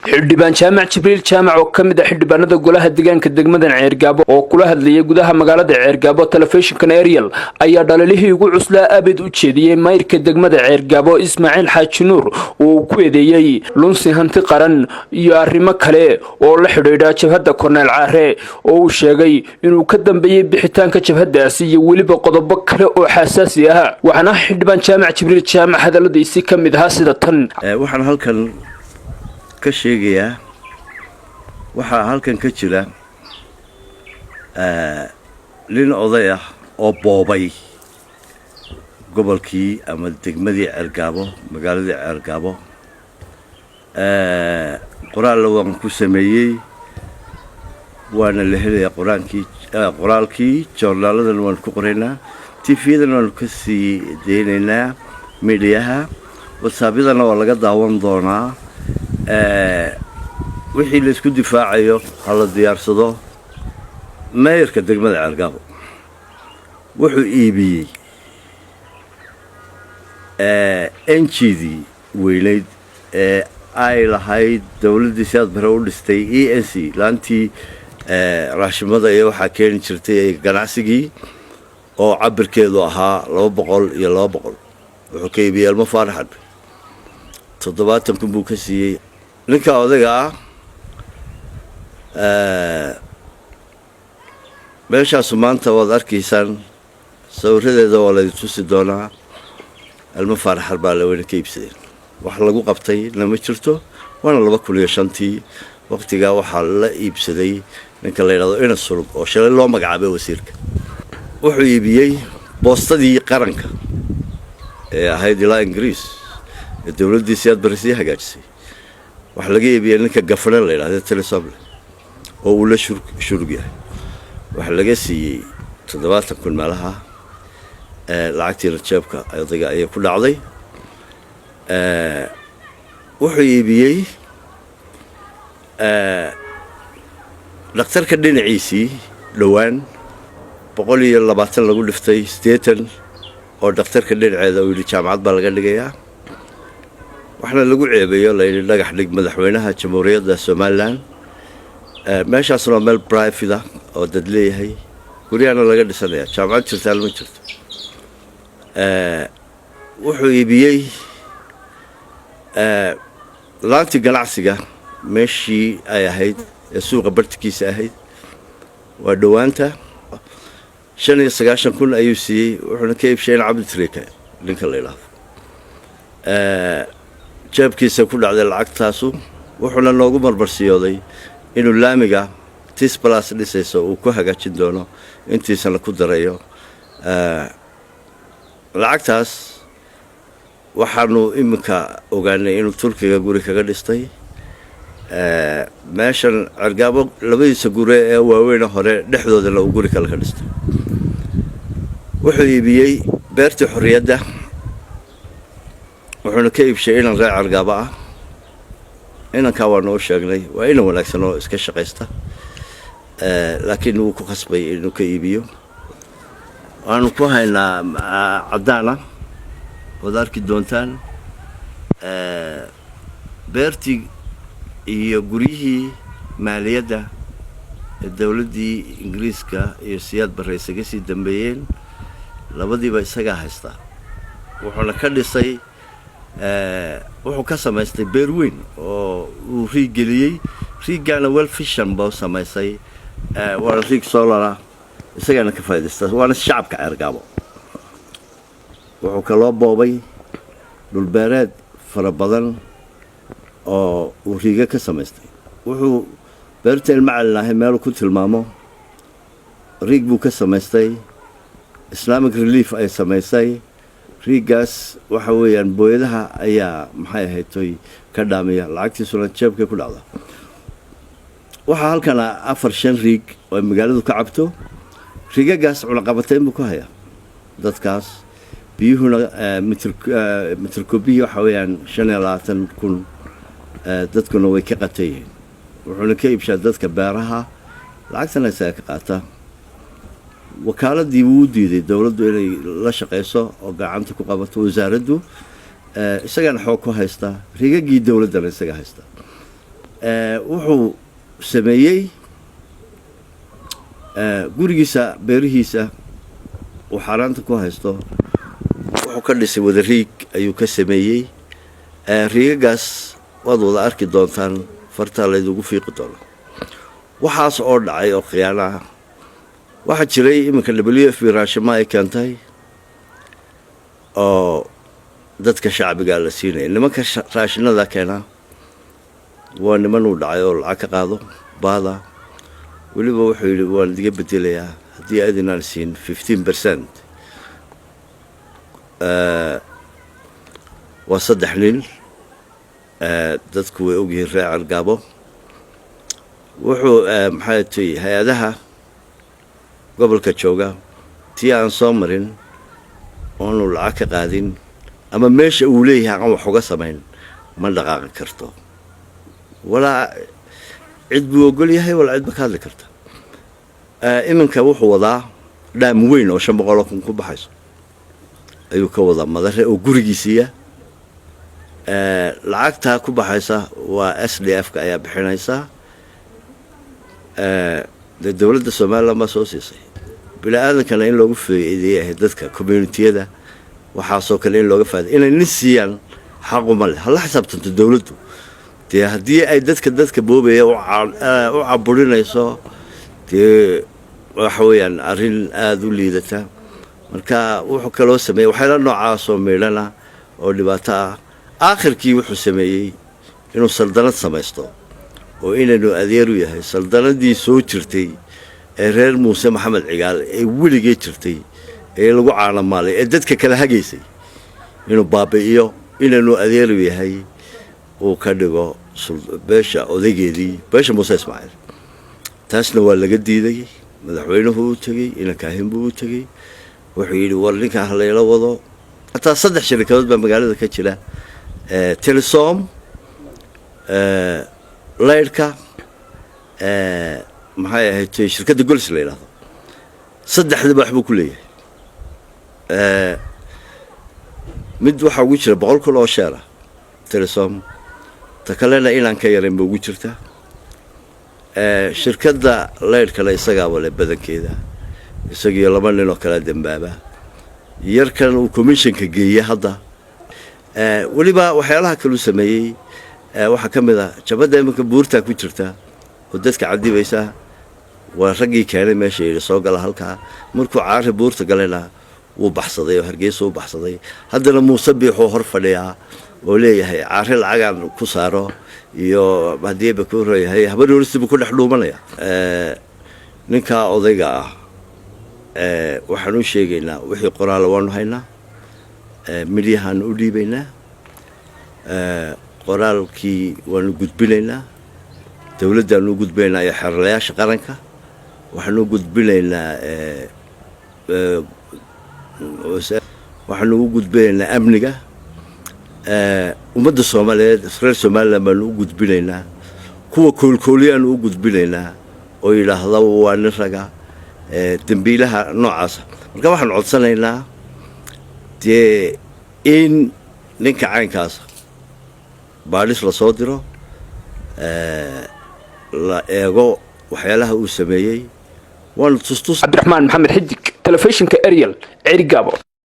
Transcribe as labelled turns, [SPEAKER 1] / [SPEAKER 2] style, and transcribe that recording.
[SPEAKER 1] Xildhibaan Jaamac Jibriil Jaamac oo ka mid ah xildhibaanada golaha deegaanka degmadan Ceergaabo oo kula hadlayay gudaha magaalada Ceergaabo telefishinkan Ariel ayaa dhaliilihii ugu cuslaa abid u jeediyey mayrka degmada Ceergaabo, Ismaaciil Xaaji Nuur, oo uu ku eedeeyey lunsi hanti qaran iyo arrimo kale oo la xidhiidha jabhadda Korneel Caare, oo uu sheegay inuu ka dambeeyey bixitaanka jabhaddaasi iyo weliba qodobo kale oo xasaasi ah. Waxaana xildhibaan Jaamac Jibriil Jaamac hadalladiisii ka mid ahaa sida tan.
[SPEAKER 2] Waxaan halkan ka sheegayaa, waxaa halkan ka jira nin oday ah oo boobay gobolkii ama degmadii Ceergaabo, magaaladii Ceergaabo. Qoraalla waan ku sameeyey, waana la helayaa qoraankii, qoraalkii joornaaladan waanu ku qoraynaa, TV-yadana waanu ka sii deynaynaa, midiyaha, WhatsAppyadana waa laga daawan doonaa. Wixii laysku difaacayo ha la diyaarsado. Meeyarka degmada Ceergaabo wuxuu iibiyey NG-dii weynayd ee ay lahayd dowladdii Siyaad Bare u dhistay, ENC, laantii raashimada iyo waxaa keeni jirtay ganacsigii, oo cabirkeedu ahaa 200 iyo 200. Wuxuu ka iibiyey Elmo Faarax Xarbi, 70,000 buu ka siiyey ninka odayga ah. Meeshaasu maanta waad arkaysaan, sawiradeeda waa laydin tusi doonaa. Elmo Faarax Xarbaa la weyna ka iibsadeen, wax lagu qabtay nama jirto. Waana 2005-tii. Waqtigaa waxaa la iibsaday ninka la yidhahdo Ina Sulub oo shalay loo magacaabay wasiirka. Wuxuu iibiyey boostadii qaranka ee ahayd ilaa Ingiriis ee dowladdii Siyaad Barre sii hagaajisay. Waxaa laga iibiyey ninka Gafane la yidhahda, Telesom, oo uu la shurug yahay. Waxaa laga siiyey 70,000 meelaha. Lacagtiina jeebka odayga ayay ku dhacday. Wuxuu iibiyey dhakhtarka dhinaciisii dhowaan, 120 lagu dhiftay 80, oo dhakhtarka dhinaceeda uu yidhi jaamacad baa laga dhigayaa. Waxaana lagu ceebeeyo la yidhi dhagax dhig madaxweynaha Jamhuuriyadda Somaliland. Meeshaasna waa meel private ah oo dad leeyahay, guryahana laga dhisanaya, jaamacad jirtaan ma jirto. Wuxuu iibiyey laantii ganacsiga, meeshii ay ahayd ee suuqa bartikiisa ahayd, waa dhowaanta. 95,000 ayuu siiyey, wuxuuna ka iibshay in Cabditrika ninka la yidhaahdo. Jeebkiisa ku dhacday lacagtaasu. Wuxuuna noogu marbarsiyooday inuu laamiga Tisbalas dhisayso uu ku hagaajin doono, intiisana ku darayo lacagtaas. Waxaanu iminka ogaanay inuu Turkiga guri kaga dhistay. Meeshan Cergaabo labadiisa gure ee waaweyne hore dhexdoodana uu guri kale ka dhistay. Wuxuu iibiyey beertii Xorriyadda, wuxuuna ka iibshay inan reer Cergaabo ah. Inankaa waa noo sheegnay, waa inan wanaagsan oo iska shaqaysta, laakiin wuu ku khasbay inuu ka iibiyo. Waanu ku haynaa caddaana, waad arki doontaan. Beertii iyo guryihii maaliyadda ee dowladdii Ingiriiska iyo Siyaad Barre isaga sii dambeeyeen, labadiiba isagaa haystaa. Wuxuuna ka dhisay, wuxuu ka samaystay beer weyn oo uu riig geliyey. Riiggaana Well Vision buu samaysay, waana riig solar ah, isagaana ka faaidaysta, waana shacabka Ceergaabo. Wuxuu kaloo boobay dhulbeereed fara badan oo uu riiga ka samaystay. Wuxuu beerta Ilmacalin ahay meeluu ku tilmaamo riig buu ka samaystay, Islamic Relief ay samaysay. Riiggaas waxa weeyaan booyadaha ayaa, maxay ahayd toy, ka dhaamiya, lacagtiisuna jeebkay ku dhacda. Waxaa halkan afar shan riig oo ay magaaladu ka cabto. Riigagaas cunaqabatayn buu ku hayaa dadkaas. Biyuhuna mitrkobihii waxa weeyaan 25,000, dadkuna way ka qatan yihiin. Wuxuuna ka iibshaa dadka beeraha, lacagtana isaga ka qaata. Wakaaladii wuu diiday dowladdu inay la shaqayso oo gacanta ku qabato wasaaraddu, isagana xoog ku haysta. Rigagii dowladdana isaga haysta. Wuxuu sameeyey gurigiisa, beerihiisa uu xaaraanta ku haysto wuxuu ka dhisay wada riig ayuu ka sameeyey. Riigagaas waad wada arki doontaan, fartaa laydugu fiiqi doona. Waxaas oo dhacay oo khiyaano ah waxaa jiray. Iminka WFP raashimo ay keentay oo dadka shacbigaa la siinaya, nimanka raashinada keenaa waa niman uu dhacay oo lacag ka qaado baada. Weliba wuxuu yidhi, "Waan idiga bedelayaa haddii aydinaan siin 15%." Waa saddex nin, dadku way ogyihiin reer Ceerigaabo. Wuxuu, maxay tay, hay-adaha gobolka jooga tii aan soo marin oonu lacag ka qaadin ama meesha uu leeyahay aan wax uga samayn ma dhaqaaqi karto, walaa cid buu ogol yahay, walaa cid ba ka hadli karta. Iminka wuxuu wadaa dhaam weyn oo 500,000 ku baxayso ayuu ka wadaa Madare oo gurigiisiiya. Lacagtaa ku baxaysa waa SDF ka ayaa bixinaysaa. Dee dowladda Somaliland baa soo siisay. Bini aadankana in loogu faa'iideeyay ahayd, dadka communitiyada waxaasoo kale in looga faa'iday, inay nin siiyaan xaquma leh. Hala xisaabtanto dowladdu dee haddii ay dadka boobaya u caburinayso. Dee waxa weeyaan arrin aada u liidata. Marka wuxuu kaloo sameeyey waxyaala noocaasoo miidhana oo dhibaato ah. Aakhirkii wuxuu sameeyey inuu saldanad samaysto oo inaynu adeeru yahay, saldanadii soo jirtay ee reer Muuse Maxamed Cigaal ee weligee jirtay ee lagu caanamaalay ee dadka kala hagaysay inuu baabi'iyo, inaynu adeeru yahay uu ka dhigo beesha odaygeedii, beesha Muuse Ismaaciil. Taasna waa laga diiday. Madaxweynuhu u tegey, inankaahin buu u tegey, wuxuu yidhi, "War ninkaa halayla wado." Hataa saddex sharikadood baa magaalada ka jira: Telesom, laydhka, maxay ahayd, shirkadda Golis la yidhahdo. Saddexdiiba waxbuu ku leeyahay. Mid waxaa ugu jira 100,000 oo share ah Telesom, ta kalena inaan ka yarayn ba ugu jirta. Shirkadda laydhkana isagaaba le badankeeda, isagiyo laba nin oo kala dambaaba. Yarkan uu commissionka geeyey hadda. Weliba waxyaalaha kaluu sameeyey waxaa ka mid ah jabadda iminka buurtaa ku jirta oo dadka cadibaysa. Waa raggii keenay meesha, yidhi, "Soo gala halkaa." Markuu Caari buurta galayna wuu baxsaday oo Hargeysa u baxsaday. Haddana Muuse Biixuu hor fadhiyaa oo leeyahay, "Caari lacagaan ku saaro," iyo haddii ba ku royahay habar horisi buu ku dhex dhuumanaya. Ninkaa odayga ah waxaan u sheegaynaa, wixii qoraala waanu haynaa, midyahaanu u dhiibaynaa, qoraalkii waanu gudbinaynaa, dowladdaanu u gudbinaynaa iyo xerolayaasha qaranka waxaanu u gudbinaynaa, waxaanu u gudbinaynaa amniga ummadda Soomaaliyeed, reer Somaliland baanu u gudbinaynaa, kuwa koolkooliyaanu u gudbinaynaa oo yidhaahda waa nin raga dembiilaha noocaasa. Marka waxaan codsanaynaa dee in ninka caynkaasa baadhis lasoo diro, la eego waxyaalaha uu sameeyey. Waanu tustus.
[SPEAKER 1] Cabdiraxmaan Maxamed Xidig, telefishinka Ariel, Ceerigaabo.